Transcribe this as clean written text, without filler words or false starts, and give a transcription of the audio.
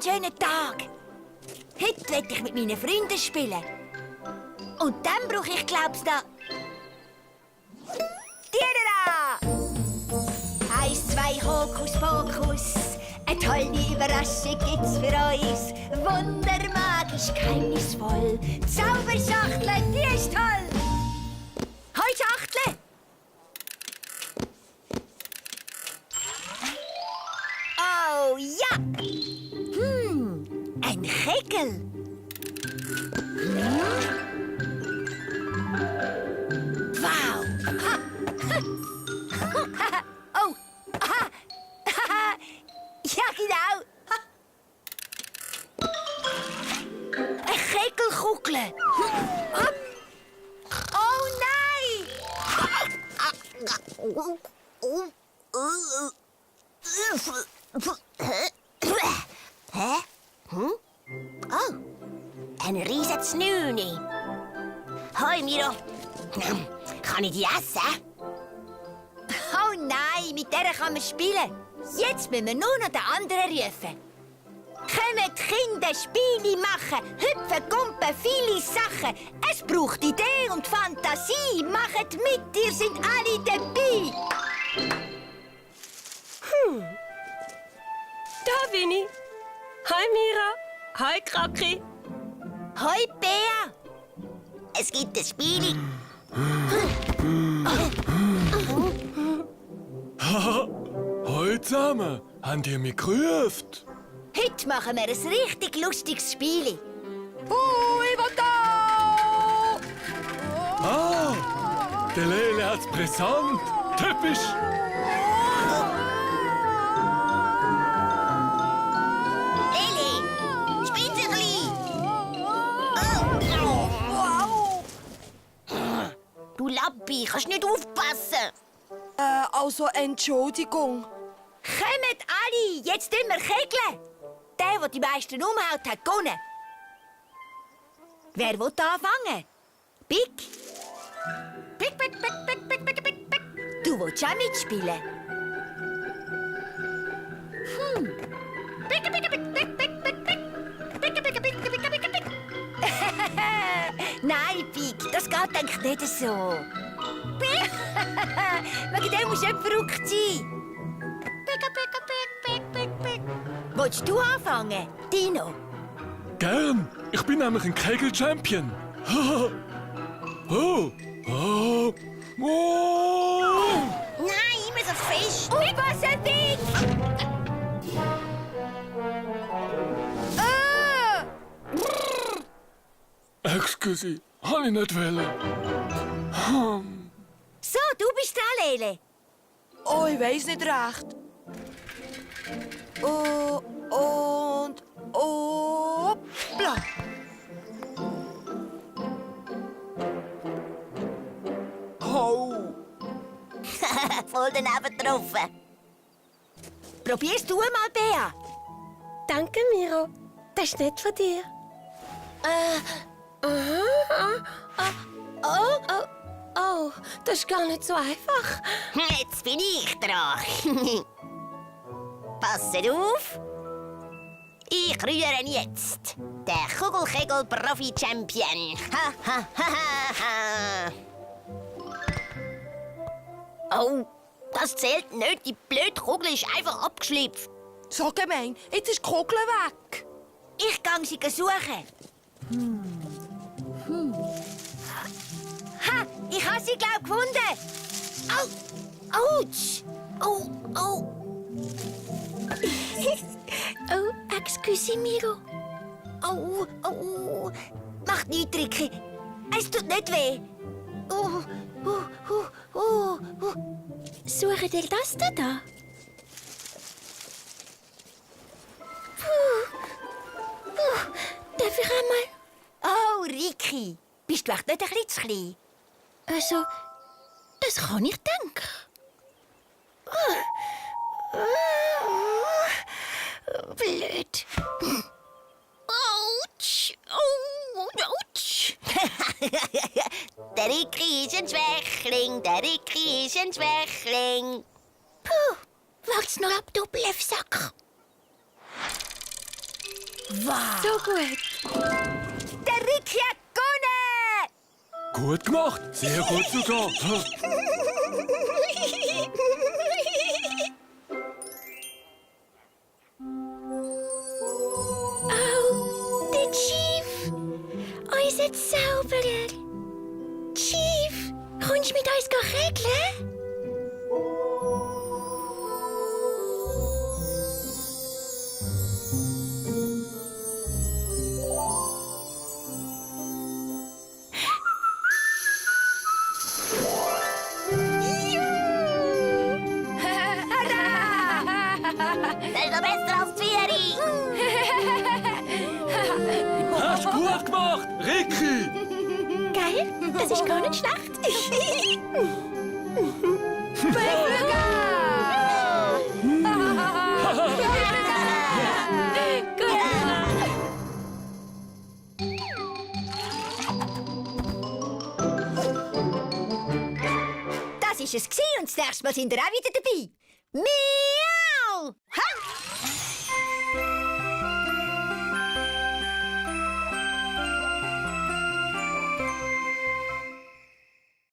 schöner Tag. Heute will ich mit meinen Freunden spielen. Und dann brauche ich, glaub's, da... Tierera! 1, 2, Hokus Pokus. Eine tolle Überraschung gibt's für uns. Wundermagisch, geheimnisvoll. Zauberschachtel, die ist toll. Hoi, Schachtel! Oh ja! Ein Kegel. Wow! Ha. Oh! Aha. Ja, genau! Ein Kegelkugel. Oh nein! Hä? Oh, ein riesen Znüni. Hoi, Miro. Kann ich die essen? Oh nein, mit der kann man spielen. Jetzt müssen wir nur noch den anderen rufen. Kommt Kinder, Spiele machen, hüpfen, gumpen, viele Sachen. Es braucht Idee und Fantasie. Macht mit, ihr sind alle dabei. Da bin ich. Hi Mira. Hi Kraki. Hoi, Bea. Es gibt ein Spiel. Hoi zusammen, habt ihr mich gerufen? Heute machen wir ein richtig lustiges Spiel. Ich will da! Ah, der Lele hat's brisant. Typisch. Lili, Spitzenli. Du Lappi, kannst nicht aufpassen. Also Entschuldigung. Kommt alle, jetzt tun wir kegeln. Der die meisten umhaut, hat gewonnen. Wer will anfangen? Big? Big, big, big, big, big, big, big, big. Du willst auch mitspielen? Big, big, big, big, big, big, big. Big, big, big, big, big, big, big. Nein, Big, das geht eigentlich nicht so. Big! Wegen dem musst du nicht verrückt sein. Big, big, big, big, big, big. Willst du anfangen, Dino? Gern, ich bin nämlich ein Kegel-Champion. Oh, oh, oh. Nein, immer so fest. Aufpassen, Big! Excuse, habe ich nicht wollen. So, du bist dran, Lele. Oh, ich weiss nicht recht. Oh, und... Hoppla. Oh. Voll daneben getroffen. Probierst du mal, Bea? Danke, Miro. Das ist nett von dir. Oh, das ist gar nicht so einfach. Jetzt bin ich dran. Passet auf. Ich rühre jetzt. Der Kugelkegel-Profi-Champion. Ha, ha, ha, ha, ha. Oh, das zählt nicht. Die blöde Kugel ist einfach abgeschlüpft. So gemein. Jetzt ist die Kugel weg. Ich gang sie suchen. Ha, ich habe sie, glaub, gefunden. Au, autsch. Oh, oh. Oh, excuse, Miro. Oh, oh. Macht nichts, Ricky. Es tut nicht weh. Suche dir das da? Darf ich einmal? Oh, Ricky. Bist du echt nicht ein bisschen zu klein? Also, das kann ich denken. Blöd. Autsch. Autsch. Der Ricky ist ein Schwächling, der Ricky ist ein Schwächling. Puh, wart's noch ab, du Bluffsack. Wow! So gut. Der Ricky hat gewonnen! Gut gemacht. Sehr gut sogar. Oh, der Chief. Unser Zauberer. Chief, kommst du mit uns regeln? Das ist noch besser als die Vieri. Hast gut gemacht, Ricky. Geil, das ist gar nicht schlecht. Das war es und das nächste Mal sind wir auch wieder dabei.